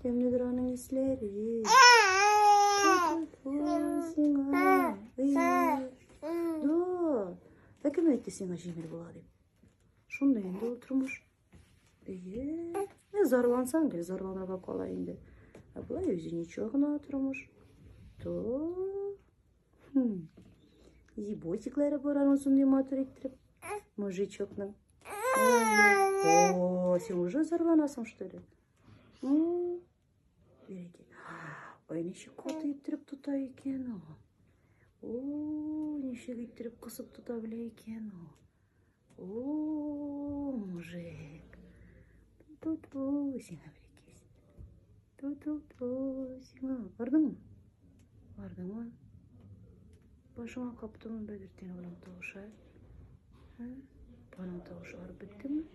Тәмледер аның исләре. Ту-ту-ту сиңа. Да. Ә кем әйтте сиңа җиңел була дип? Шундый инде ул тормыш. Әйе. Ә зарлансаң, гел зарланырга кала инде. Ә болай үзе ничего гына тормыш. То. Хм. Зиботиклары бар аның шундый матур иттереп. Мужичокның. О, син уже зарланасың, что ли? Бәрәкәл. Ой, ничек каты иттереп тота икән ул. О, ничек иттереп кысып тота белә икән ул. О, мужик. Ту-ту, сиңа бәрәкәс. Ту-ту-ту, сиңа. Бардыңмы? Бардыңмы? Башыңа каптымы Бәдертдин аның тавышы? Ә? Аның тавышы арып беттеме?